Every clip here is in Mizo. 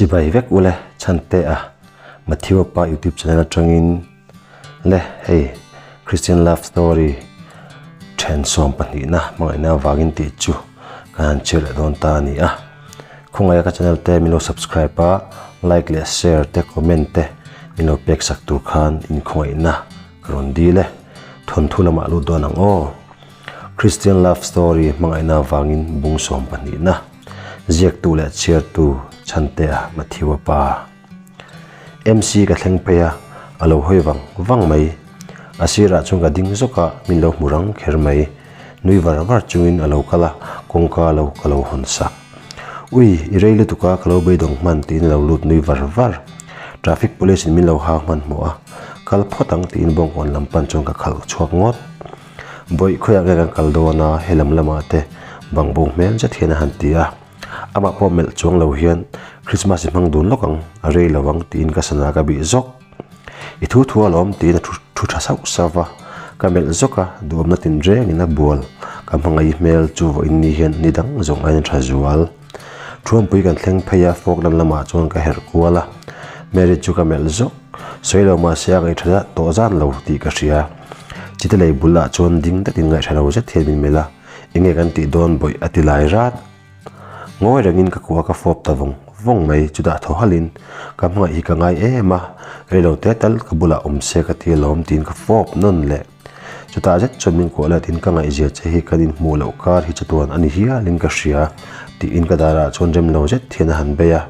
Chibai vek ule chhante a Matthew pa youtube channel atangin le hei Christian love story then 12 na hmangaihna avangin tih chu kan han chhiar leh dawn ta a ni a. Khawngaih a ka channel te min lo subscribe a like leh share te comment te min lo pek sak tur khan inkhawngaihna ka rawn dil e. Thawnthu lamah lut dawn ang aw. Christian love story hmangaihna avangin bung 12 na ziaktu leh chhiartu Chhantea Matthew-a pa. MC ka thleng phei a, a lo hawi vang vang mai. A sirah chuan ka ding zawk a, min lo hmu rang kher mai. Nui var var chungin a lo kal a, kawngka lo ka lo hawn sak. Ui, i rei lutuk a, ka lo beidawng hman tiin a lo lut nui var var. Traffic police in min lo hau hmanhmawh a, kal phawt ang tiin bawngkawn lam pan chuan ka khalh chhuak ngawt. Bawih khawiah nge kan kal dawn a, helam lamah te bang bo hmel zet hian a han ti a. Amah pawh melh chuang lo hian Christmas i hmang dun lawk ang, a rei lo ang tiin ka sana ka bih zawk. I thu thu alawm tiin a thu tha sauh sauh va, ka melh zawk a, duhawmna tinrengin a bual. Ka hmangaih hmel chu vawiin ni hian ni dang zawng aiin a tha zual. Thuampui kan thleng phei a, Falkland lamah chuan ka herh kual a, Mary chu ka melh zawk. Sawi lo mahse a ngaihṭha tawh zan lo tih ka hria. Chite lei bulah chuan ding datin ngaihṭha lo zet hian min melh a, enge kan tih dawn bawih a ti lai rat. Ngawi rengin ka kuah ka fawp ta vawng vawng mai, chutah thaw halhin ka hmangaih hi ka ngai em a, reilo te tal ka bulah awm se ka ti alawm tiin ka fawp nawn leh. Chutah zet chuan min kuah let in ka ngaihzia che hi kan inhmuh loh kar hi chatuan a ni hialin ka hria tiin ka darah chuan rem lo zet hian a han bei a.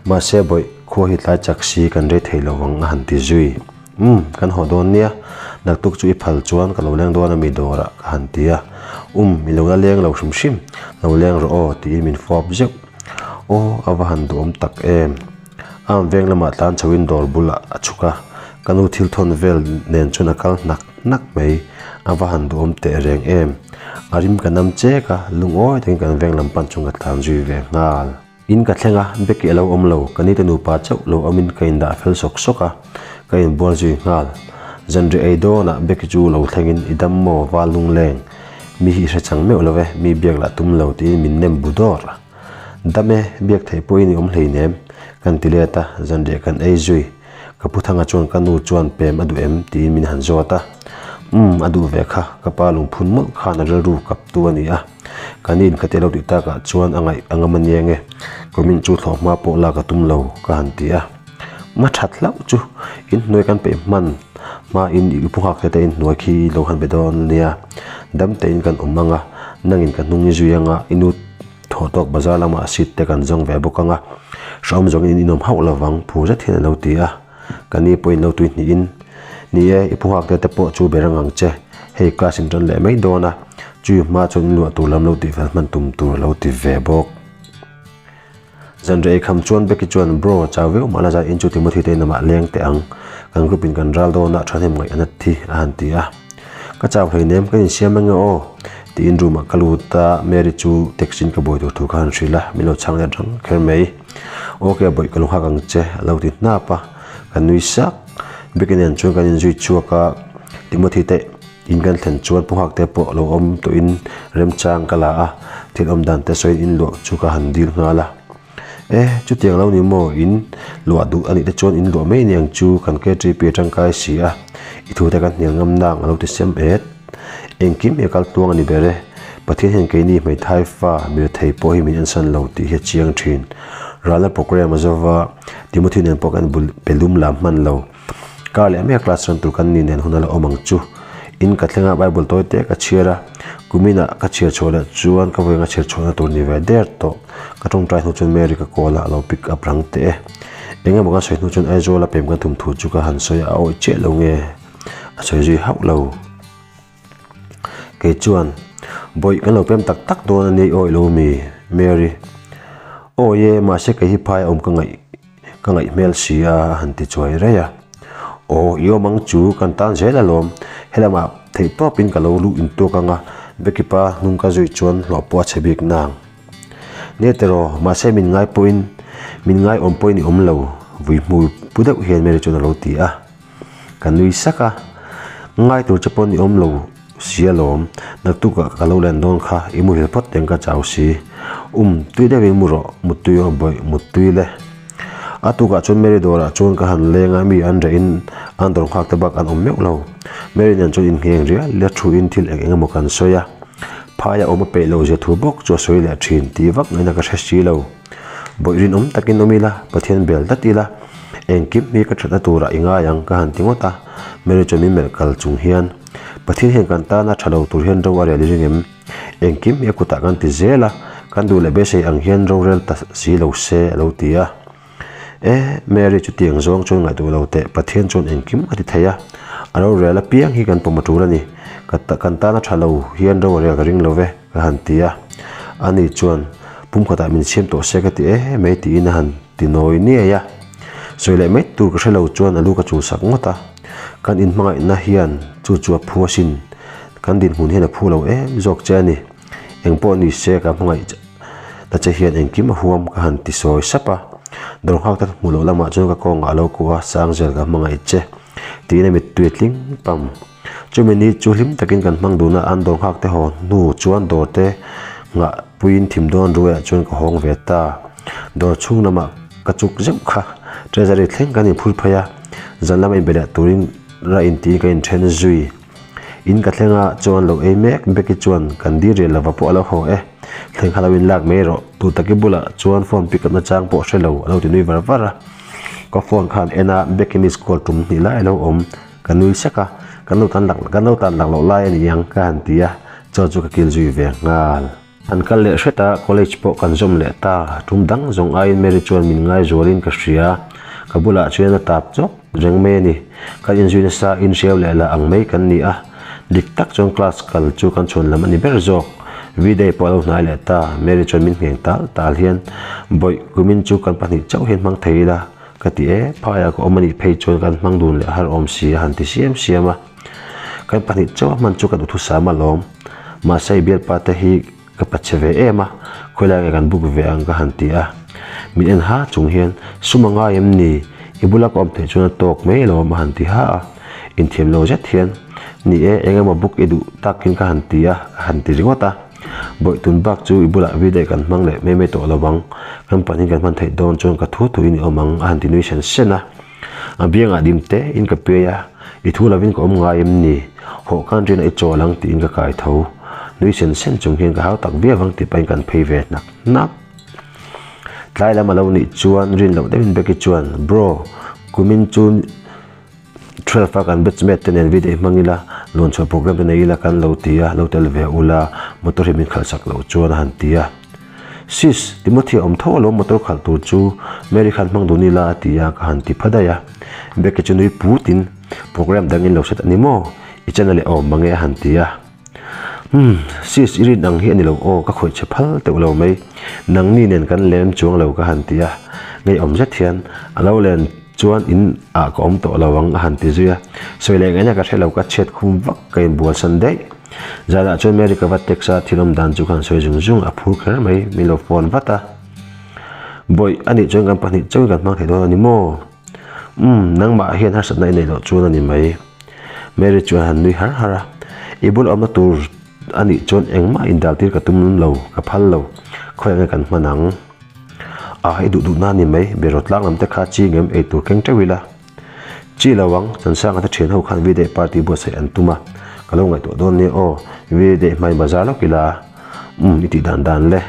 Mahse bawih, khua hi tlai chak si kan rei thei lo ang a han ti zui. Umm, kan haw dawn nia, naktuk chu i phal chuan ka lo leng dawn a mi dawrah ka han ti a. Umm, i lo la leng lo hrim hrim, lo leng rawh aw tiin min fawp zeuh. Aw, a va han duhawm tak em. Am veng lamah tlan chhoin dawr bulah a chhuk a, ka nu thil thawn vel nen chuan a kal hnak hnak mai. A va han duhawm teh reng em. A rim ka nam chek a, lungawi takin kan veng lam pan chuan ka tlan zui ve nghal. In ka thleng a, Becky a lo awm lo, ka nite nupa chauh lo awmin ka indah fel sawk sawk a, ka inbual zui nghal. Zanriah ei dawnah Becky chu lo thlengin i dam maw val lungleng, mi hi i hre chang meuh lo ve, mi biak lah tum lo tiin min nem bu dawr a. Dam e, biak theih pawhin i awm hleinem, kan ti let a, zanriah kan ei zui. Ka pu Thanga chuan ka nu chuan pem a duh em tiin min han zawt a. Umm, a duh ve kha, ka pa lungphun mawlh khan a rilru kap tu a ni a. Ka ni in khati lo tih takah chuan a ngaih a ngam ania nge, kumin chu thlawhhma pawh lak a tum lo, ka han ti a. Ma that hlauh chu, in hnuai kan peih hman hma in i upu nghak te te in hnuai khi lo han be dawn nia, dam tein kan awm ang a, nangin ka hnung i zui ang a, i nu Thaw tawk bazar lamah seat te kan zawng ve bawk ang a, hrehawm zawngin in inawm hauh lovang phur zet hian a lo ti a. Ka ni pawhin lo tui hnihin, Ni e, i phuhak te te pawh chu ber ang ang che, hei class in tan leh mai dawn a, chui hma chuan in luah tur lam lo tih fel hman tum tur a lo ti ve bawk. Zanriah ei kham chuan Becky chuan, Bro, chau viau mah la zan in chu Timothy te inamah leng teh ang, kan group in kan ral dawn a, thahnem ngaih a nat thi, a han ti a. Ka chau hleinem, ka insiam ange aw, tiin room ah ka lut a, Mary chu text in ka buai tur thu kha han hrilh a, min lo chhang let rang kher mai. Ok bawih ka lo nghak ang che, a lo ti hnap a, ka nui sak. Becky nen chuan kan inzui chhuak a, Timothy te in kan thlen chuan pu nghak te pawh a lo awm tawhin remchang ka la a, thil awm dan te sawiin in luah chu ka han dil nghal a. E, chutiang lo ni maw, in luah duh a nih te chuan in luah mai aniang chu kan KTP atangkai si a, i thu te kan hnial ngam nang a lo ti sem et. Engkim hi a kal tluang a ni ber e, Pathian hian keini hmeithai fa mirethei pawh hi min ensan lo tih hi a chiang thin. Ralna program a zova, Timothy nen pawh kan bul pe lum lam hman lo. Kar leh mek class ran tur kan ni nen hun a la awm ang chu. In ka thleng a Bible tawi te ka chhiar a, kumin ah ka chhiar chhuah leh chuan ka vawiin a chhiar chhuahna tur ni ve der tawh. Ka tawngtai hnu chuan Mary ka call a, a lo pick up rang teh e. Eng emaw kan sawi hnu chuan Aizawl a pem kan tum thu chu ka han sawi a, a awih chiah lo nge a sawi zui hauh lo. Kei chuan, Bawih kan lo pem tak tak dawn a nia i awih lo mi? Mary, Awi e, mahse kei hi phai a awm ka ngaih ka ngaih hmel si a a han ti chuai rei a. Aw, i awm ang chu kan tan zel alawm, helamah theih tawpin ka lo luh intuak ang a, Becky pa hnung ka zui chuan hlawh pawh a chhe bik nang. Nge tiraw, mahse min ngai pawhin min ngai awm pawhin i awm lo, vui hmui pu deuh hian Mary chuan a lo ti a. Ka nui sak a, ngai tur che pawn i awm lo si alawm, naktukah ka lo len dawn kha i muhil phawt teng ka chau si. Um, tui deuhin mu rawh, muttui aw bawih, muttui le. A tukah chuan Mary dawrah chuan ka han leng a, mi an reh in an dawr nghak te bak an awm meuh lo. Mary nen chuan inngheng rial rial thu in thil eng eng emaw kan sawi a, phaia awm a peih lo zia thu bawk chu a sawi leh thin tih vak ngaihna ka hre si lo. Bawih rinawm takin awm ila, Pathian bel tlat ila, engkim hi ka thatna turah i ngai ang ka han ti ngawt a, Mary chuan min melh kal chung hian, Pathian hian kan tana tha lo tur hian ro a rel i ring em? Engkim hi a kutah kan ti zel a, kan duh leh beisei ang hian rorel ta si lo se a lo ti a. E, Mary chutiang zawng chuan ngaihtuah lo teh, Pathian chuan engkim a ti thei a, a rorel apiang hi kan pawm a tul a ni, ka kan tana tha lo hian ro a rel ka ring lo ve, ka han ti a. Ani chuan, Pumkhatah min siam tawh se ka ti e mai tiin a han ti nawi niai a. Sawi leh mai tur ka hre lo chuan a lu ka chulsak ngawt a. Kan inhmangaihna hian chu chu a phu asin. Kan dinhmun hian a phu lo em zawk che a ni. Engpawh ni se ka hmangaih ta che hian engkim a huam ka han ti sawi sap a. Dawr nghak tak hmuh loh lamah chuan ka kawngah a lo kuh a, Sangzel ka hmangaih che tiin a mittui a tling pam. Chumi ni chu hlim takin kan hmang dun a, an dawr nghak te haw hnu chuan dawr te nghah puiin thim dawn ruaiah chuan ka hawng ve ta. Dawr chhung lamah ka chuk zeuh kha. Treasury thleng kan inphur phei a, zan lama inbe leh turin ra intiin ka inthen zui. In ka thleng a chuan lo ei mek Becky chuan kan dir riah lova pawh a lo haw e, thleng kha lo in lak mai rawh, tu taki bulah chuan phone pick up na chang pawh hre lo a lo ti nui var var a. Ka phone khan en a Becky miss call tum hnih lai a lo awm, ka nui sek a, kan lo tan lak kan lo tan lak loh lai a ni ang ka han ti a, chaw chu ka kil zui ve nghal. An kal leh hret a, college pawh kan zawm leh ta. Tum dang zawng aiin Mary chuan min ngaizualin ka hria. Ka bulah chuan a tap chawk reng mai a ni. Kan inzui nasa inhriau leh lah ang mai kan ni a. Dik tak chuan class kal chu kan chhuan lam a ni ber zawk. V-day pawh a lo hnai leh ta. Mary chuan min ngheng tal tal hian, Bawih, kumin chu kan pahnih chauh hian hmang thei ila, ka ti e. Phaiah ka awm a nih phei chuan kan hmang dun leh har awm si a han ti siam siam a. Kan pahnih chauh a hman chu ka duhthusam alawm. Mahse i bialpa te hi ka pache ve em a, khawilai nge kan book ve ang ka han ti a. Min en ha chung hian, Sum a ngai em ni? I bula ka awm theih chuan a tawk mai alawm a han ti ha a. Inthiam lo zet hian, Ni e, eng emaw book i duh takin ka han ti a, ka han ti ringawt a. Bawihtun bak chu i bulah video kan hmang leh mai mai tawh lo ang, kan pahnihin kan hman theih dawn chuan ka thu thuin i awm ang a han ti nui sen sen a. A biangah dim te in ka piai a, i thu lovin ka awm ngai em ni? Hawh khan rinah i chawl ang tiin ka kai tho. Nui sen sen chung hian ka hau tak viau ang tih pahin kan phei ve hnak hnak. Tlai lam a lo nih chuan rin loh deuhin Becky chuan, Bro, kumin chu 12 a kan batchmate te nen video hmang ila, lawn chhuah program te nei ila kan lo ti a, lo tel ve ula, motor hi min khalh sak loh chuan a han ti a. Sis, Timothy a awm tho alawm motor khalh tur chu Mary khan hmang dun ila a ti a, ka han ti pha daih a. Becky chu nui putin, Program dang in lo set a ni maw? I channel i awm mange a han ti a. Umm, sis i rin ang hi a ni lo aw, ka khawih che phal teuh lo mai. Nangni nen kan lem chuang lo ka han ti a. Ngeiawm zet hian a lo len chuan in ah ka awm tawh lo ang a han ti zui a. Sawi leh ngaihna ka hre lo ka chhiat khum vak ka inbualsan daih. Zanah chuan Mary ka va text a, thil awm dan chu ka han sawi zung zung, a phur kher mai, min lo phone vat a. Bawih, anih chuan kan pahnih chauhin kan hmang thei dawn a ni maw? Umm, nangmah hian harsatna i neih loh chuan a ni mai. Mary chuan a han nui har har a, I bul awmna tur anih chuan engmah indaltir ka tum lo, ka phal lo, khawiah nge kan hman ang? Ah, i duh duhna a ni mai, beraw tlang lam te kha chi ngem ei tur keng teuh ila. Chi lo ang, Chansanga te thian ho khan V-Day party buatsaih an tum a, ka lo ngaihtuah dawn nia aw, V-Day hmai bazar lawk ila, umm i tih dan dan le.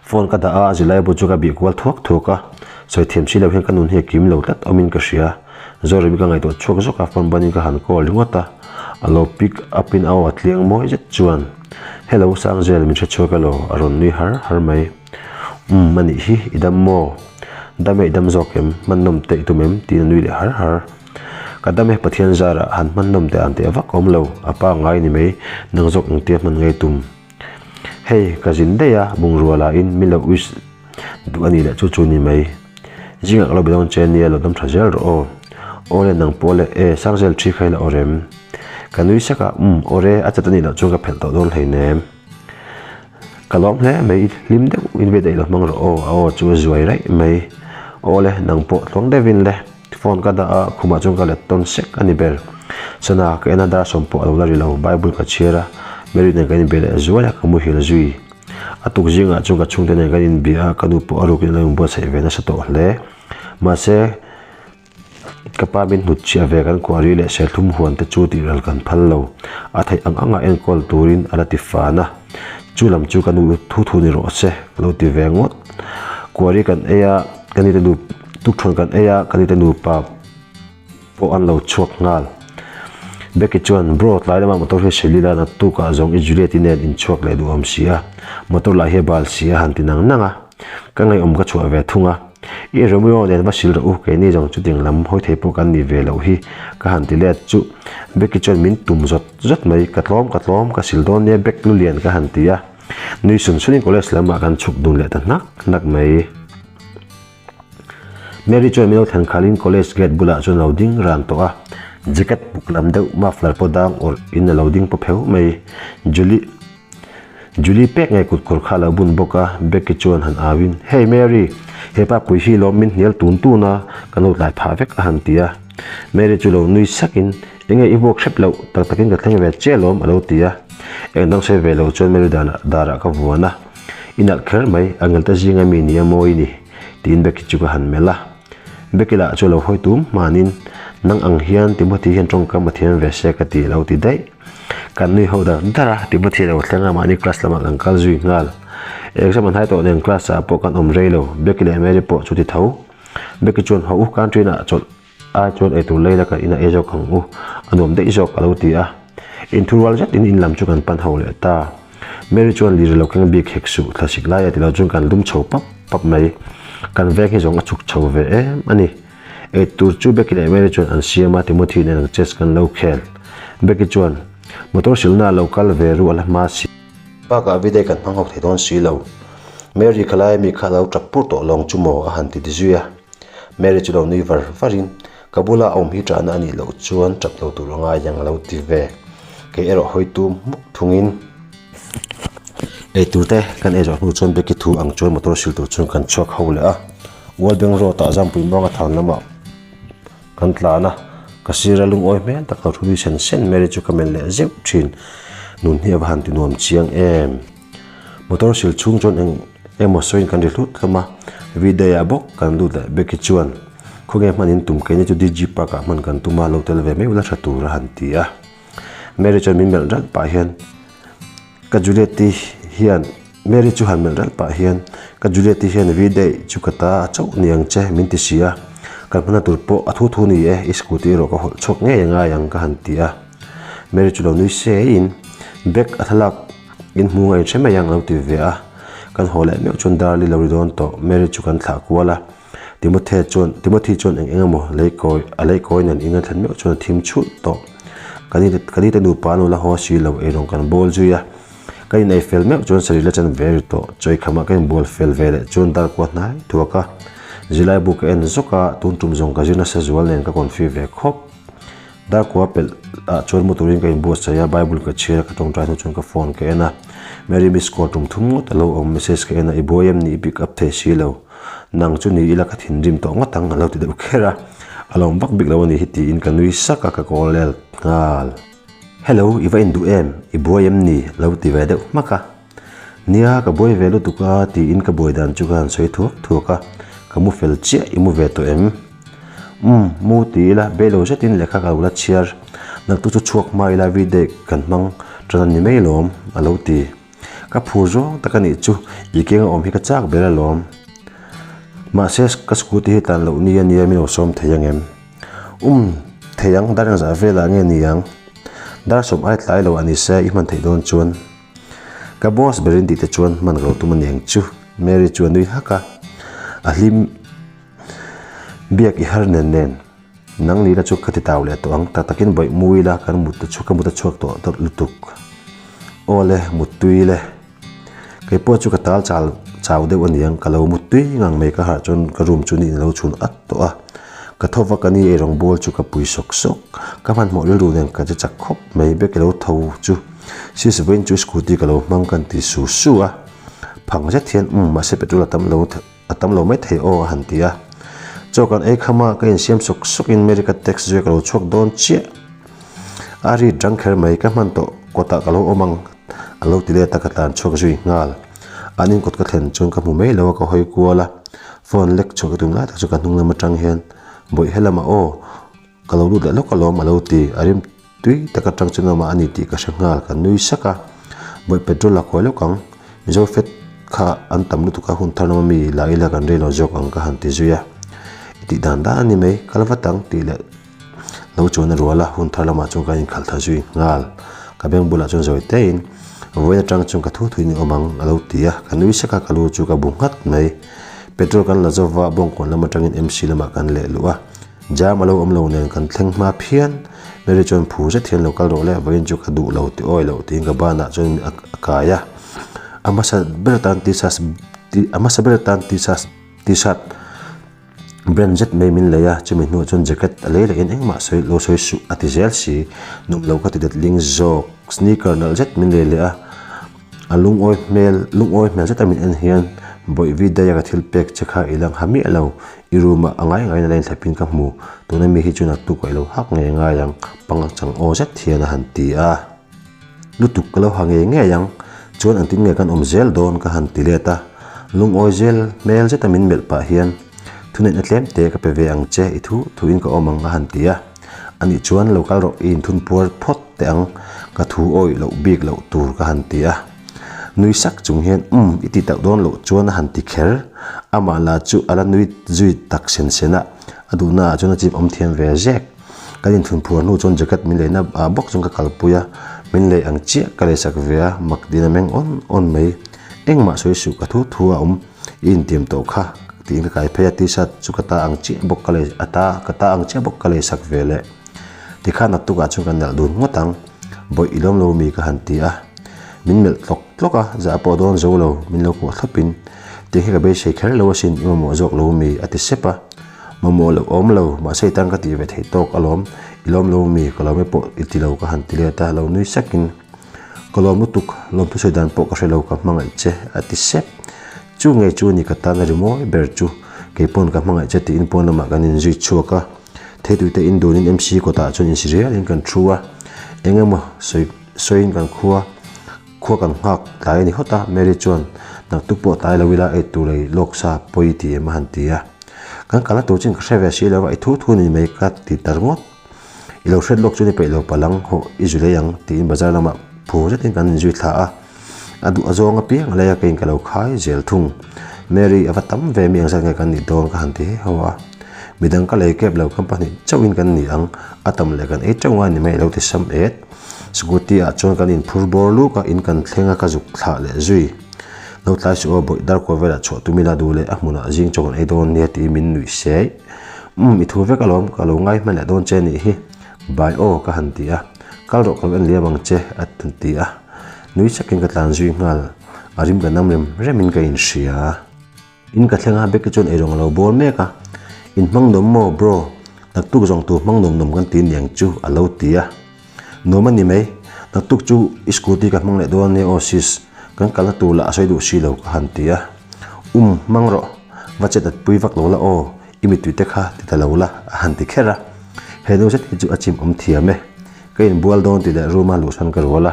Phone ka dah a, zilai bu chu ka bih kual thuak thuak a, sawi thiam si lo hian ka nun hi a kim lo tlat awmin ka hria. Zoremi ka ngaihtuah chhuak zawk a, phone banin ka han call ringawt a, a lo pick up in a aw a tliang mawi zet chuan, Hello Sangzel, min hre chhuak elaw? A rawn nui har har mai. Umm, a nih hi, i dam maw? Dam e, i dam zawk em? Hman nawm teh i tum em? tiin a nui leh har har. Ka dam e, Pathian zarah han hman nawm teh ang teh vak awm lo, a pa ngai ni mai, nang zawk engtia hman ngei tum? Hei, ka zin daih a, bungrua la in min lo wish duh a nih leh chu chu ni mai. Zingah ka lo be dawn che nia, lo dam tha zel rawh aw. Aw le, nang pawh le, e, Sangzel thi kha ila awr em? Ka nui sak a, umm, awr e, a chat a nih loh chuan ka phelh tawh dawn hleinem. Ka lawm hle mai, hlim deuh in ve daih lo hmang rawh aw, a aw chu a zuai raih mai. Aw le, nang pawh tluang deuhin le, phone ka dah a, khumah chuan ka let tawn sek a ni ber. Sana, ka en a dar sawm pawh a lo la ri lo, Bible ka chhiar a, Mary nen kan inbe leh zuai a, ka muhil zui. A tuk zingah chuan ka chhungte nen kan inbia a, ka nu pawh a rukin a lo inbuatsaih ve nasa tawh hle. Mahse, ka pa min hnut chhiah ve kan kuah ri leh serthlum huan te chu tih ral kan phal lo. A theih ang anga enkawl turin a la ti fan a. Chu lam chu ka nu thu thu ni rawh se, ka lo ti ve ngawt. Kuah ri kan ei a, ka nite nu tukthuan kan ei a, ka nite nupa pawh an lo chhuak nghal. Becky chuan, Bro, tlai lamah motor hi Shelly la naktukah zawng i Juliet-i nen inchhuak leh duh awm si a, motor lah hi a bal si a han ti nang nang a. Ka ngaihawm ka chhuah ve thung a. I Romeo nen va sil rawh u, keini zawng chuting lam hawi thei pawh kan ni ve loh hi ka han ti let chu. Becky chuan min tum zawt zawt mai, ka tlawm ka tlawm, ka sil dawn nia Beck lu lian ka han ti a. Nui sun sunin college lamah kan chhuk dun leh ta hnak hnak mai. Mary chuan min lo thlen khalin college gate bulah chuan a lo ding ran tawh a, jacket buk lam deuh muffler pawh dang awrh in a lo ding paw pheuh mai. Julie Julie pek ngei kut kawr kha a lo bun bawk a, Becky chuan han au in, Hey Mary, hepa pui hi lawm min hnial tun tun a, kan lo tlai phah vek a han ti a. Mary chu lo nui sak in, Enge i vuak hrep loh, tak takin ka thleng ve che lawm a lo ti a. Eng dang sawi ve lo chuan Mary danah darah ka vuan a. I nalh kher mai, a ngelte zinga mi nia mawi ni, tiin Becky chu ka han melh a. Becky lah chu a lo hawi tum hmanin, Nang ang hian Timothy hian tawngkam a thiam ve se ka ti a lo ti daih. Kan nui ho dar dar a, Timothy a lo thleng a, mahni class lamah kan kal zui nghal. Exam an hai tawh nen class ah pawh kan awm rei lo, Becky leh Mary pawh chu ti tho. Becky chuan haw u canteen ah chawlh Ai chuan eitur lei la kan inah ei zawk ang u, a nuam daih zawk a lo ti a. Inthurual zet in in lam chu kan pan ho leh ta. Mary chuan lir lo keng bik hek suh, thlasik lai a ti lo chuan kan lum chho pap pap mai. Kan veng hi zawng a chhuk chho ve em a ni. Eitur chu Becky leh Mary chuan an siam a, Timothy nen an chess kan lo khel. Becky chuan, Motor silna a lo kal ve ru a la hma si. Bakah video kan hmang ho thei dawn si lo. Mary khalai mi kha a lo tap pur tawh lawng chu maw a han ti ti zui a. Mary chu lo nui var var in, Ka bula a awm hi ṭahna a nih loh chuan ṭap lo tur a ngai ang a lo ti ve. Kei erawh hawi tum hmuk thung in. Eitur te kan ei zawh hnu chuan Becky thu ang chuan motor sil tur chuan kan chhuak ho leh a. Ualbeng road ah Zampui Muanga than lamah kan tlan a, ka sira lungawi hmel tak lo thu nui sen sen Mary chu ka melh leh zeuh thin. Nun hi a va han ti nuam chiang em. Motor sil chhung chuan eng emaw sawiin kan ri hlut hlawm a, V-day ah bawk kan lut leh Becky chuan khawnge hman in tum keini chu DG Park ah hman kan tum a, lo tel ve mai ula tha tur a han ti a. Mary chuan min melh ralh pah hian ka Juliet-i hian Mary chu han melh ralh pah hian ka Juliet-i hian V-day chu ka ta a chauh ni ang che min ti si a, kan hmana tur pawh a thu thu ni e, i scooty erawh ka hawlh chhuak ngei angai ang ka han ti a. Mary chu lo nui se in bag a thlalak In hmu ngaih hre mai ang lo ti ve a, kan haw leh meuh chuan Darli lo ri dawn tawh, Mary chu kan thlah kual a, Timothy chuan Timothy chuan eng eng emaw lei kawi a lei kawi nen in a thlen meuh chuan a thim chhulh tawh. Ka ni ka ni te nupa an ula haw si lo eirawng kan bawl zui a, ka in ei fel meuh chuan sarih la chan ve ri tawh, chawi khamah ka inbual fel ve leh chuan dar kua hnai thuak a, zilai bu ka en zawk a, tun tum zawng ka zir nasa zual nen ka confi ve khawp. Darkua pelh ah chuan mu turin ka inbuatsaih a, Bible ka chhiar a, ka tawngtai hnu chuan ka phone ka en a, Mary miss call tum thum ngawt a lo awm, message ka en a, i buai em ni i pick up thei si lo, nang chu ni ila ka thinrim tawh ngawt ang a lo ti deuh kher a, a lawm vak bik lo a ni hi tiin ka nui sak a, ka call lel nghal. Hello, i va induh em? I buai em ni? A lo ti ve deuh hmak a. Nia, ka buai ve lutuk a tiin ka buai dan chu ka han sawi thuak thuak a, ka mu fel chiah, i mu ve tawh em? Umm, mu ti ila, be lo zetin lehkha ka lo la chhiar, naktuk chu chhuak hma ila V-day kan hmang tan a ni mai lawm, a lo ti. Ka phur zawng tak a nih chu, i keng a awm hi ka chak ber alawm. Mahse, ka scooty hi tlan loh ni a nia min lo sawm thei angem? Umm, thei ang, dar engzah velah nge ni ang? Dar sawm ai tlai lo a ni se, i hman theih dawn chuan. Ka boss berin tih te chuan hman ka lo tum a niang chu, Mary chu a nui hak a, a hlim biak i har nen nen, nang nihna chu ka ti tau leh tawh ang, tak takin bawih mu ila kan mut te chu ka mut a chhuak tawh dawt lutuk. Aw le, muttui le. Kei pawh chu ka tal chal chau deuh a niang, ka lo muttui ngang mai ka harh chuan ka room chu niin a lo chhun at tawh a, ka tho vak a ni eirawng bawl chu ka pui sawk sawk, ka hmanhmawh rilru nen ka che chak khawp mai, bag i lo tho chu. Sis vawiin chu scooty ka lo hmang kan ti su su a, phang zet hian umm mahse petrol a tam lo a tam lo mai thei aw a han ti a. Chaw kan ei kham a, ka insiam sawk sawk in Mary ka text zui a ka lo chhuak dawn chiah. A ri dang kher mai ka hman tawh kawtah ka lo awm ang a lo ti let a ka tlan chhuak zui nghal. An inkawt ka thlen chuan ka hmu mai lo a, ka hawi kual a, phone lek chhuah ka tum lai tak chu ka hnung lam atang hian Bawih helamah aw, ka lo lut leh lawk alawm a lo ti. A rim tui tak atang chuan amah a ni tih ka hre nghal, ka nui sak a. Bawih petrol a kawi lawk ang, Mizo fet kha an tam lutuk a, hun thar lama mi la ila kan rei lo zawk ang ka han ti zui a. I tih dan dan a ni mai, kal vat ang tih leh Lo chuan a rual a, hun thar lamah chuan kan inkhalh tha zui nghal. Ka beng bulah chuan zawi tein, Vawiin atang chuan ka thu thuin i awm ang, a lo ti a. Ka nui sek a, ka lu chu ka bu nghat mai. Petrol kan la zo va, Bawngkawn lam atangin MC lamah kan leh luh a. Jam a lo awm lo nen kan thleng hma phian. Mary chuan phur zet hian lo kal rawh le, vawiin chu ka duh lo ti awi loh tiin ka banah chuan a kai a. A hmasa ber atan T-shirt, a hmasa ber atan T-shirt, T-shirt. Brand zet mai min lei a, chumi hnuah chuan jacket a lei lehin engmah sawi lo sawi suh a ti zel si. Nuam lo ka ti dat ling zawk. Sneaker nalh zet min lei leh a, a lungawi hmel lungawi hmel zeta min en hian bawih vi daia ka thil pek che kha i lang ha miah lo. I room ah a ngai ngaiin a la inthlep in ka hmu. Tuna mi hi chu naktuk ah i lo hak ngei ngai ang panga chang aw zet hian a han ti a. Lutuk ka lo ha ngei ngei ang, chuan engtin nge kan awm zel dawn ka han ti let a, lungawi zel hmel zeta min melh pah hian thuneihna tlem te ka pe ve ang che i thu thuin ka awm ang a han ti a, anih chuan lo kal rawh i inthun puar phawt teh ang ka thu awih loh bik loh tur ka han ti a, nui sak chung hian umm i ti tauh dawn loh chuan a han ti kher, amah lah chu a la nui zui tak sen sen a, a duhna ah chuan a chim awm thiam ve zek. Kan inthun phuar hnu chuan jacket min leina ah bawk chuan ka kalpui a, min lei ang chiah ka leisak ve a, mak din a meng awn awn mai. Engmah sawi suh ka thu thu a awm, i intiam tawh kha tiin ka kai phei a, t-shirt chu ka ta ang chiah bawk ka lei a ta ka ta ang chiah bawk ka leisak ve leh. Tikhan naktukah chuan kan nalh dun ngawt ang, bawih i lawm lo mi ka han ti a, min melh tlawk tlawk a, zah pawh dawn zo lo, min lo kuah thlawpin, Tiang hi ka beisei kher lo asin, i mamawh zawk lo mi a ti sep a. Mamawh loh awm lo, mahse i tan ka tih ve theih tawk alawm, i lawm lo mi, ka lawm e pawh i ti lo ka han ti let a, lo nui sakin, Ka lawm lutuk, lawmthu sawi dan pawh ka hre lo ka hmangaih che a ti sep. Chu ngei chu ni ka tan a ri mawi ber chu, kei pawn ka hmangaih che tiin pawn lamah kan inzui chhuak a, theituite in dunin MC kawtah chuan insi rialin kan thu a, eng emaw sawi sawiin kan khua. Khua kan nghak tlai a ni hawt a, Mary chuan naktuk pawh tlai lo ila ei tur ei lawk sa pawi ti em a han ti a. Kan kalna tur chin ka hre ve si lo a, i thu thu ni mai ka ti ta ringawt. I lo hriat lawk chu ni peih lo palang hawh i zu lei ang tiin bazar lamah phur zetin kan inzui thla a. A duh a zawng apiang a lei a keiin ka lo khai zel thung. Mary a va tam ve mi ang zat nge kan nih dawn ka han ti he ho a. Midang ka lei kep lo kan pahnih chauhin kan ni ang, a tam leh kan ei teuh ngai ni mai i lo ti sam et. Scooty ah chuan kan inphur bawr luk a, in kan thleng a ka zuk thlah leh zui. Lo tlai suh aw bawih dar kual velah chhuah tum ila duh leh a hmunah zing chaw kan ei dawn nia tiin min nuih sei. Umm i thu vek alawm, ka lo ngai hman leh dawn che nih hi. Bai aw ka han ti a, kal rawh ka lo en liam ang che a ti a. Nui sakin ka tlan zui nghal, a rim ka nam rem remin ka inhria. In ka thleng a, Becky chuan eirawng a lo bawl mek a, In hmang nuam maw bro? Naktuk zawng tur hmang nuam nuam kan ti niang chu a lo ti a. Nuam a ni mai, naktuk chu i scooty ka hmang leh dawn ania aw sis, kan kalna tur lah a sawi duh si lo ka han ti a. Um, hmang rawh, va chet at pui vak lo la aw, i mittui te kha ti ta lo la a han ti kher a. He nu zet hi chu a chim awm thiam e, ka inbual dawn ti leh room a luhsan ka rual a,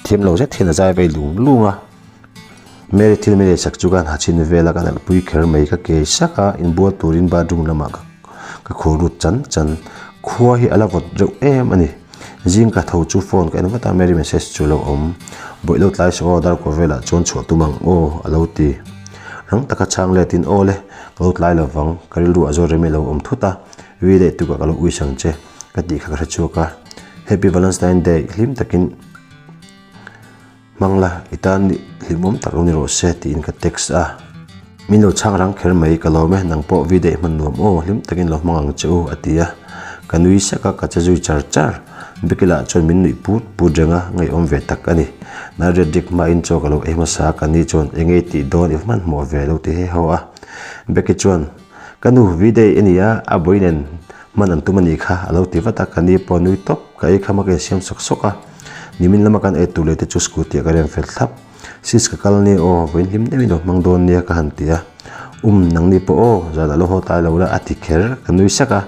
thiam lo zet hian a zai vei lung lung a. Mary thil min eisak chu ka han ha chhin vel a, ka nalhpui kher mai, ka kei sak a, inbual turin bathroom lamah ka ka khur lut chan chan. Khua hi a la vawt reuh em a ni. Zing ka tho chu phone ka en vat a, Mary message chu a lo awm. Bawih lo tlai suh aw, darkaw velah chuan chhuah tum ang aw, a lo ti. Rang taka chhang letin aw le, ka lo tlai lovang, ka rilru ah zawt rem i lo awm thut a, ri daih tukah ka lo uis ang che, ka tih kha ka hre chhuak a. Happy Valentine Day, hlim takin. Hmang la, i tan hlimawm tak lo ni rawh se tiin ka text a. Min lo chhang rang kher mai, ka lawm e, nang pawh video i hman nuam aw, hlim takin lo hmang ang che u a ti a. Ka nui sek a, ka che zui char char. Becky lah chuan min nuih put put reng a, ngaihawm ve tak a ni. Nai riat rik hmain chaw ka lo ei hmasa a, ka ni chuan eng ei tih dawn i hmanhmawh ve lo ti he ho a. Becky chuan, Ka nu, video i ni a, a bawi nen hman an tum a nih kha a lo ti vat a, ka ni pawh a nui tawp, ka ei kham a ka insiam sawk sawk a. Nimin lama kan ei tur leh te chu scooty ah ka rem fel thlap. Sis ka kal nia aw, vawiin hlim deuhin lo hmang dawn nia ka han ti a. Um, nangni pawh aw, zanah lo haw tlai lo la a ti kher, ka nui sak a.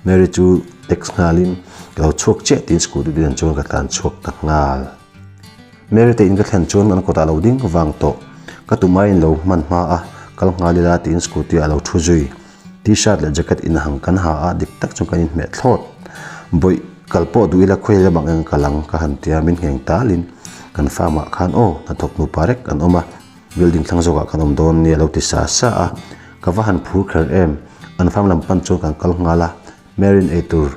Mary chu text nghalin ka lo chhuak chiah tiin scooty din chuan ka tlan chhuak ta nghal. Mary te in ka thlen chuan an kawtah lo ding vang tawh. Ka tumaiin lo hman hma a, kal nghal ila tiin scooty ah a lo thu zui. T-shirt leh jacket inhang kan ha a, dik tak chuan kan inhmeh thlawt. Bawih, kal pawh duh ila khawi lamah nge kal ang ka han ti a, min ngheng talin kan farm ah khan aw hnathawk nupa rek an awm a, building thlang zawkah kan awm dawn nia a lo ti sa sa a, ka va han phur kher em. An farm lam pan chuan kan kal nghal a, Mary'n eitur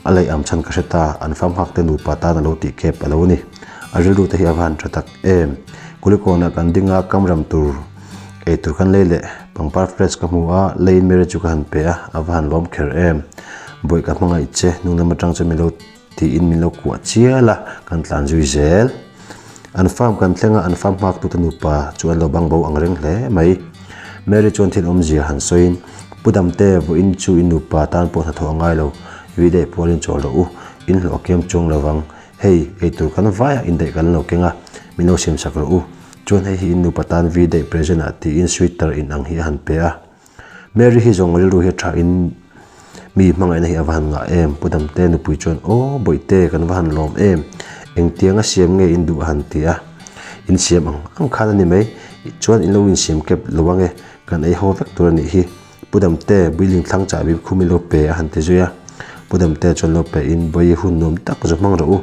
a lei am chhan ka hre ta, an farm nghak te nupa tan a lo tih kep a lo ni. A rilru te hi a va han tha tak em. Kulikawnah kan ding a, kam ram tur eitur kan lei leh pangpar fresh ka hmu a, leiin Mary chu ka han pe a, a va han lawm kher em. Bawih ka hmangaih che, hnung lam atang chuan min lo tiin min lo kuah chial a, kan tlan zui zel. An farm kan thleng a, an farm nghaktute nupa chu an lo bang bo ang reng hle mai. Mary chuan thil awmzia han sawiin, Pu Damte, vawiin chu in nupa tan pawh hnathawh a ngai lo, vi daih pualin chawl rawh u, in hlawh a kiam chuang lo vang. Hei, eitur kan vaiah indaih kan lo keng a, min lo siamsak rawh u. Chuan hei hi in nupa tan vi daih present ah tiin sweater in ang hi a han pe a. Mary hi zawng rilru hi a tha in mi hmangaihna hi a va han ngah em? Pu Damte nupui chuan Aw Bawihte kan va han lawm em? Engtiang a siam nge in duh a han ti a. In siam ang ang khan a ni mai. Chuan in lo insiam kep lo ang e, kan ei haw vek tur a nih hi. Pu Damte building thlang chahbi khum i lo pe a han ti zui a. Pu Damte chuan lo pe in Bawihi hun nuam tak zu hmang rawh u,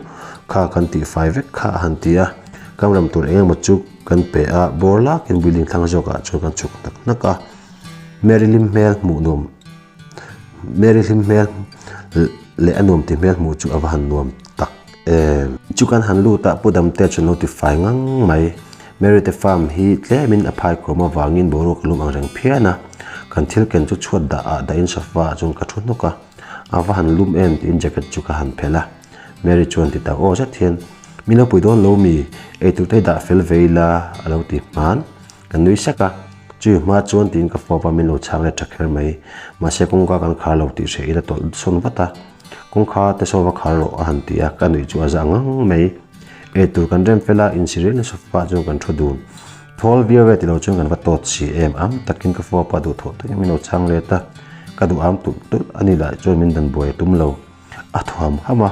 kha kan tih fai vek kha a han ti a. Kam ram tur eng emaw chu Kan pe a, bawr lakin building thlang zawkah chuan kan chhuk hnak hnak a. Mary hlim hmel hmuh nuam Mary hlim hmel leh a nuam ti hmel hmuh chu a va han nuam tak em. Chu kan han lut a, Pu Damte chuan lo ti fai ngang mai. Mary te farm hi tlemin a phai kawm avangin boruak a lum ang reng phian a. Kan thil ken chu chhuat dah ah dahin sofa ah chuan ka thu hnawk a. A va han lum em tiin jacket chu ka han phelh a. Mary chuan ti tak aw zet hian, Min lo pui dawn lo mi, eitur te dah fel ve ila a lo ti hman. Ka nui sek a, chui hma chuan tiin ka fawp a, min lo chhang leh tha kher mai. Mahse kawngka kan khar lo tih hre ila tawlh sawn vat a, Kawngka te saw va khar rawh a han ti a, ka nuih chu a za ngang mai. Eitur kan rem fel a, insirelna sofa ah chuan kan thu dun. Thawl viau e tilo chuan kan va tawt si em, am takin ka fawp a, duhthawh takin min lo chhang let a, ka duh am tulh tulh a ni lah chuan min dan buai a tum lo. A thuam ham a,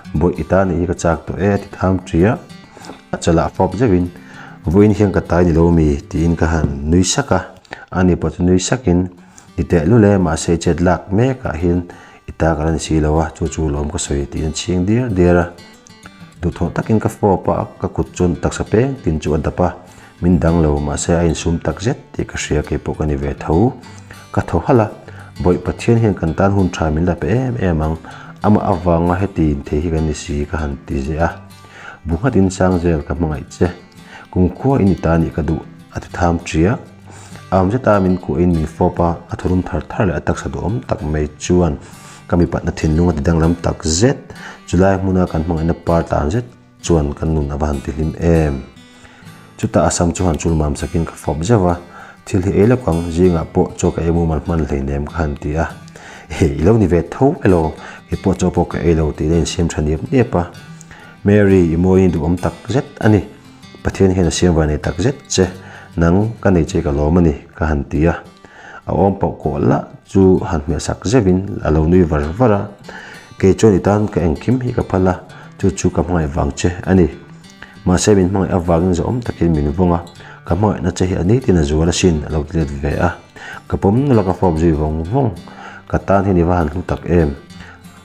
Bawih i ta nih hi ka chak tawh e a ti tham ṭi a, a chalah fawp zeuhin, Vawiin hian ka tai ni lo mi? tiin ka han nui sak a, ani pawh chu nui sakin, Ni teh lul e, mahse i chet lak mekah hian i ta ka la ni si lo a, chu chu lawm ka sawi tiin a chhing diar diar a. Duhthawh takin ka fawp a, ka kut chuan taksa peng tin chu a dap a, Min dang lo, mahse a insum tak zet tih ka hria keipawh ka ni ve tho. Ka thaw halh a, Bawih Pathian hian kan tan hun tha min la pe em em ang, amah avanga heti inthei hi kan ni si ka han ti zeh a. Bu nghatin sang zel ka hmangaih che. Kumkhua in i ta nih ka duh a ti tham ṭiak. Am zeta min kuahin min fawp a, a thurum thar thar leh a taksa duhawm tak mai chuan ka mipatna thinlung a ti danglam tak zet. Chulai hmuna kan hmangaihna par tlan zet Chuan kan nun a va han ti hlim em? Chutah a sam chu han chul mam sakin ka fawp zeuh a, thil hi ei lawk ang, zingah pawh chaw ka ei mumal hman hleinem ka han ti a. Ehe, i lo ni ve tho elaw? Kei pawh chaw pawh ka ei lo tiin a insiam tha niap niap a. Mary, i mawiin i duhawm tak zet a ni. Pathian hian a siam vai nei tak zet che, nang ka nei che ka lawm a ni, ka han ti a. A awm pauh kawh lah chu han hmehsak zeuhin a lo nui var var a. Kei chuan i tan ka engkim hi ka phal a, chu chu ka hmangaih vang che a ni. Mahse min hmangaih avangin zahawm takin min vawng a, ka hmangaihna che hi a nitin a zual asin a lo ti let ve a. Ka pawm nula ka fawp zui vawng vawng. Ka tan hian i va han hlu tak em.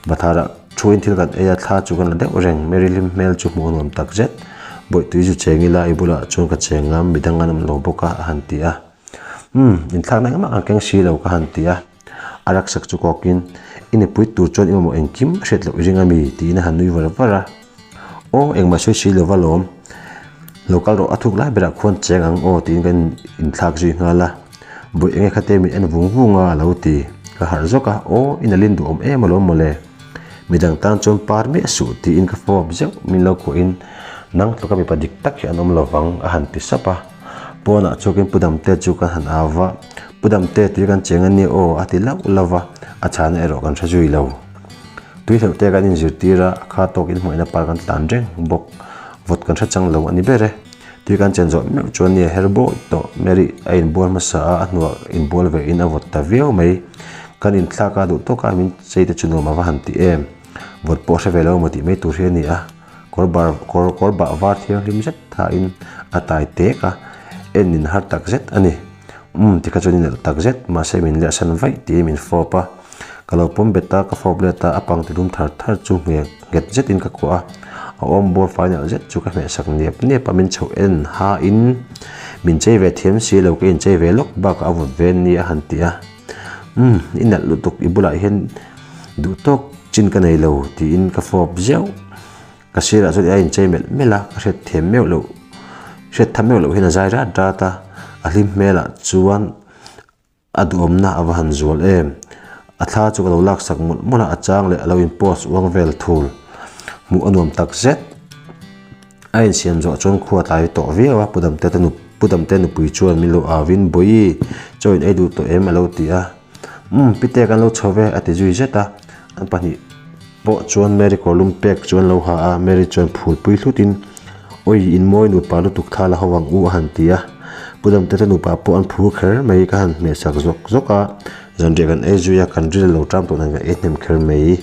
Bathara thuin thil kan ei a, thla chu kan la deuh reng. Mary hlim hmel chu hmuh a nuam tak zet. Bawih tui zu cheng ila i bulah chuan ka cheng a, midang an awm lo bawk a, a han ti a. Umm, inthlakna engmah kan keng si lo ka han ti a. A rucksack chu kawkin, I nupui tur chuan i mamawh engkim a hriat loh i ring a mi? tiin a han nui var var a. Aw, engmah sawi si lo va lawm. Lo kal rawh, a thuk lai berah khuan cheng ang aw tiin kan inthlak zui nghal a. Bawih enge khate min en vung vung a, a lo ti. Ka harh zawk a, Aw, i nalin duhawm em alawm mawle. Midang tan chuan par miah suh tiin ka fawp zeuh min lo kuahin, Nang tluka mipa dik tak hi an awm lo vang a han ti sap a. Pawnah chuakin Pu Damte chu kan han au va, Pu Damte tui kan cheng a nia aw a ti lauh lauh va, a chhana erawh kan hre zui lo. Tui hleuh te kan inzirtir a, a kha tawkin hmuihna par kan tlan reng bawk. Vawt kan hre chang lo a ni ber e. Tui kan chen zawh meuh chuan nia her bawi tawh. Mary a inbual hmasa a, a hnuah inbual ve in a vawt ta viau mai. Kan inthlak a duh tawk a, min chei te chu nuam a va han ti em. Vawt pawh hre ve lo emaw tih mai tur hi a ni a. Kawr bar kawr kawr bah var thianghlim zet thain a tai tek a. En in har tak zet a ni. Umm tikha chuan i nalh tak zet, mahse min lehsan vaih tiin min fawp a. Ka lo pawm bet a, ka fawp let a, a pang ti dum thar thar chu nghet nghet zetin ka kuah a. A awm bawr fai nalh zet chu ka hmeh sak niap niap a, min chhoh en ha in min chei ve thiam si lo, ka inchei ve lawk bakah a vawt ve nia a han ti a. Umm i nalh lutuk i bulah hian duh tawk chin ka nei lo tiin ka fawp zeuh. Ka sirah chuan a inchei melh melh a, ka hriat thiam meuh loh, hriat tham meuh loh hian a zai rat rat a, a hlim hmelah chuan a duhawmna a va han zual em. A thla chu ka lo laksak mawlh mawlh a, a chang leh a lo in post uang vel thul hmuh a nuam tak zet. A insiam zawh chuan khua tlai tawh viau a, Pu Damte te nu Pu Damte nupui chuan min lo au in, Bawihi, chaw in ei duh tawh em? a lo ti a. Umm, Pite kan lo chho ve, a ti zui zet a, an pahnih pawh chuan Mary kawrlum pek chu an lo ha a, Mary chuan phul pui hlut in, Awi, in mawi nupa lutuk thla la ho ang u, a han ti a. Pu Damte te nupa pawh an phur kher mai, ka han hmeh sak zawk zawk a, zanriah kan ei zui a, kan ril lo ṭam tawh nen kan ei hnem kher mai.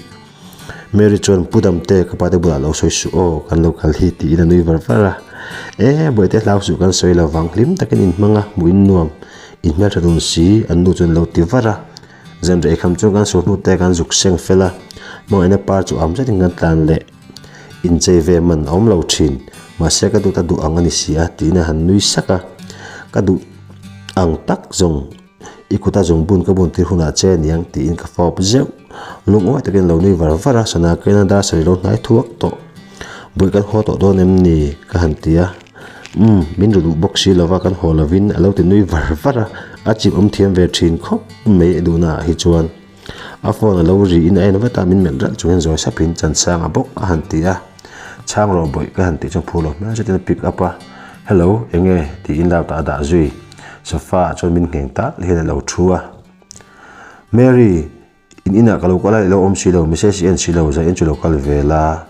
Mary chuan, Pu Damte, ka pate bulah lo sawi suh aw, kan lo kal hi, tiin a nui var var a. E, Bawihte hlau suh kan sawi lo vang, hlim takin in hmang a, hmuh in nuam, in hmeltha dun si, an nu chuan lo ti var a. Zanriah eikham chuan kan suh hnute kan zuk seng fel a, hmangaihna par chu am zetin kan tlan leh. Inchei ve man a awm lo thin, mahse ka duh ta duh ang a ni si a, tiin a han nui sak a. Ka duh ang tak zawng. I kuta zawng bun ka bun tir hunah che aniang tiin ka fawp zeuh. Lungawi takin lo nui var var a, sana kena dar sarih lo hnai thuak tawh. Buih kan haw tawh dawn em ni? ka han ti a. Umm, min ru duh bawk si lova kan haw lovin a lo ti nui var var a, a chim awm thiam ve thin khawp mai duhnaah hi chuan. A phone a lo ri in a en vat a, min melh ralh chung hian zawi sap in Chansanga bawk a han ti a. Chhang rawh bawih ka han tih chuan phur lo hmel zetin a pick up a, Hello, enge? tiin loud ah a dah zui. Sofa ah chuan min ngheng tak hian a lo thu a. Mary, in inah ka lo kal a, i lo awm si lo, message i en si lo, zai en chu lo kal ve la.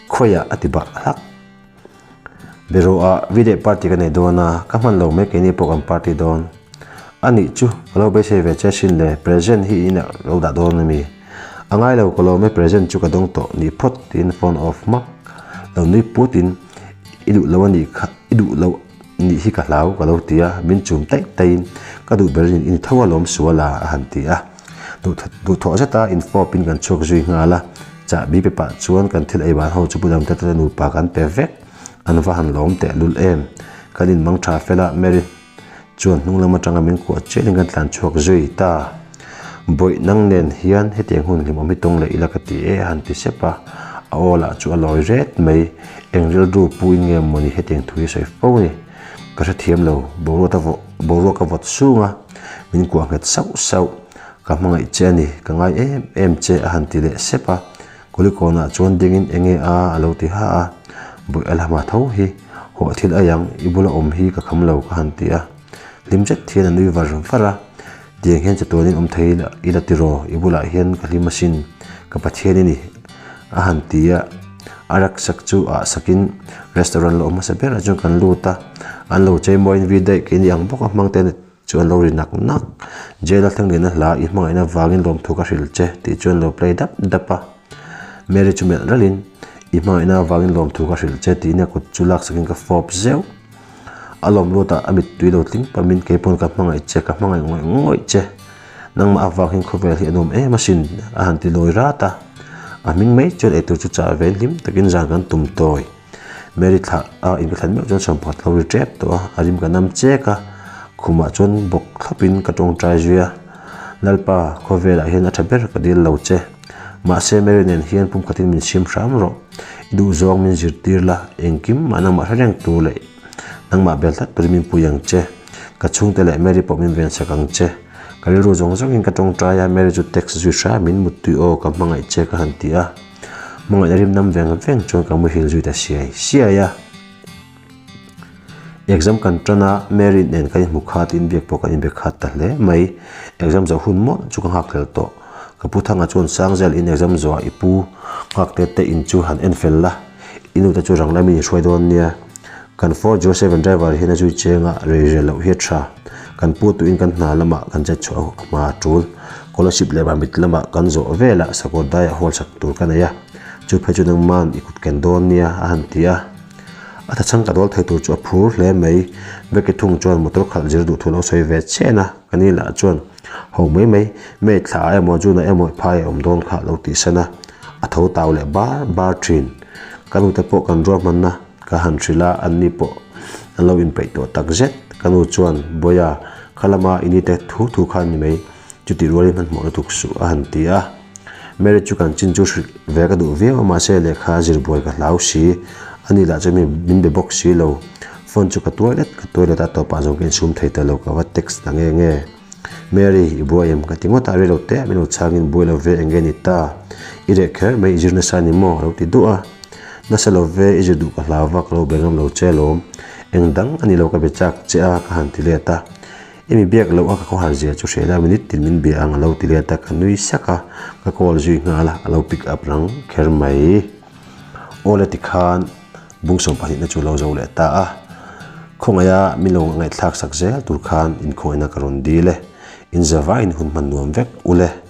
Khawiah a ti bah hlak. Beraw ah V-day party ka nei dawn a, ka hman lo mai keini pawh kan party dawn. A nih chu, ka lo beisei ve che sin le, present hi in ah lo dah dawn a mi? A ngai lo, ka lawm e present chu ka dawng tawh ni phawt tiin phone off hmak. Lo nui put in, i duh lo a nih kha, i duh lo nih hi ka hlau ka lo ti a, min chum taih taih in, ka duh ber in i ni tho a lawm sual a, a han ti a. Duhthawh zeta infawp in kan chhuak zui nghal a. Chahbi pe pah chuan kan thil ei ban ho chu Pu Damte te nupa kan pe vek. An va han lawm teh lul em. Kan in mang tha fel a, Mary chuan hnung lam atanga min kuah chial in kan tlan chhuak zui ta. Bawih nang nen hian hetiang hun hlimawm hi tawng leh ila ka ti e a han ti sep a. A aw lah chu a lawi ret mai. Eng rilru pu in nge mawni hetiang thu hi sawi fo ni. Ka hrethiam lo, boruak a boruak a vawt sung a, min kuah nghet sauh sauh. Ka hmangaih che a ni, ka ngai em em che a han ti leh sep a. Kulikawnah chuan dingin enge a a lo ti ha a, Bawih a la hma tho hi, hawh thil ai ang, i bula awm hi ka kham lo ka han ti a. Hlim zet hian a nui var var a, Tiang hian chatuanin awm thei i la tiraw, i bulah hian ka hlim asin, ka Pathian i ni a han ti a. A rucksack chu ah sakin restaurant la awm hmasa berah chuan kan lut a, an lo chei mawiin vi daih keini ang bawk a hmang te Chu an lo ri nak nak. Jail a thleng lehna hla i hmangaihna vangin lawmthu ka hrilh che tih chu an lo play dap dap a. Mary chu melh ralhin, I hmangaihna avangin lawmthu ka hrilh che tiin a kut chu laksakin ka fawp zeuh. A lawm luatah a mittui lo tling pamin keipawn ka hmangaih che, ka hmangaih ngawih ngawih che. Nangmah avang hian khawvel hi a nuam em asin a han ti lawi rat a. A hming mai chuan eitur chu chah ve hlim takin zan kan tum tawi. Mary thlah a in ka thlan meuh chuan sawmpakhat lo ri tep tawh a, a rim ka nam chek a, khumah chuan bawk thlawpin ka tawngtai zui a, Lalpa, khawvelah hian a tha ber ka dil lo che. Mahse Mary nen hian pumkhatin min sim hram rawh, i duhzawng min zirtir la, engkim mah nangmah hre reng tur leh nangmah bel tlat turin min pui ang che. Ka chhungte leh Mary pawh min vensak ang che. Ka rilru zawng zawngin ka tawngtai a, Mary chu text zui hramin muttui aw ka hmangaih che ka han ti a. Hmangaihna rim nam veng veng chuan ka muhil zui ta siai siai a. Exam kan tan a, Mary nen kan inhmu khat in biak pawh kan inbe khat ta hle mai. Exam zawh hun mawlh chu ka nghak hlel tawh. Ka pu Thanga chuan Sangzel in exam zawhah i pu nghak te te in chu han en fel la, i nu te chu rang lamin i hruai dawn nia. Kan 407 driver hian a zui cheng a, rei rel loh hi a tha. Kan pu tuin kan hna lamah kan chet chhuah a hma a tul. Scholarship leh mamit lamah kan zawh velah sakawr daiah hawl sak tur ka nei a, chu phei chu nangman i kut ken dawn nia a han ti a. A thachhang ka dawl thei tur chu a phur hle mai. Becky thung chuan motor khalh zir duh thu lo sawi ve chiah a, ka ni lah chuan ho mai mai, May thla ah emaw June ah emaw i phai a awm dawn kha a lo tih san a, a tho tau leh bar bar thin. Ka nute pawh kan ruahmanna ka han hrilh a, anni pawh an lo inpeih tawh tak zet. Ka nu chuan, Bawiha, kha lama i nite thu thu kha ni mai, chutih rualin hmanhmawh lutuk suh a han ti a. Mary chu kan chin chu hrilh ve ka duh viau a, mahse lehkha zir buai ka hlau si. Ani lah chu mi min be bawk si lo. Phone chu ka tuai let ka tuai let a, tawpah zawng ka insum thei ta lo, ka va text ta nge nge. Mary, i buai em? Ka ti ngawt a, rei lo teh min lo chhangin buai lo ve eng nge ni ta? I reh kher mai, i zir nasa ni maw? A lo ti duh a. Nasa lo ve, i zir duh ka hlau va, ka lo be ngam lo che alawm. Eng dang a ni lo ka be chak che a, ka han ti let a. I mi biak loh a ka khawhar zia chu hria la minute tin min bia ang a lo ti let a, ka nui sak a, ka call zui nghal a, a lo pick up rang kher mai. Aw le tikhan bung 12 na chu lo zo leh ta a, khawngaih a min lo ngaihthlak sak zel tur khan inkhawngaihna ka rawn dil e, in zavaiin hun hman nuam vek u le.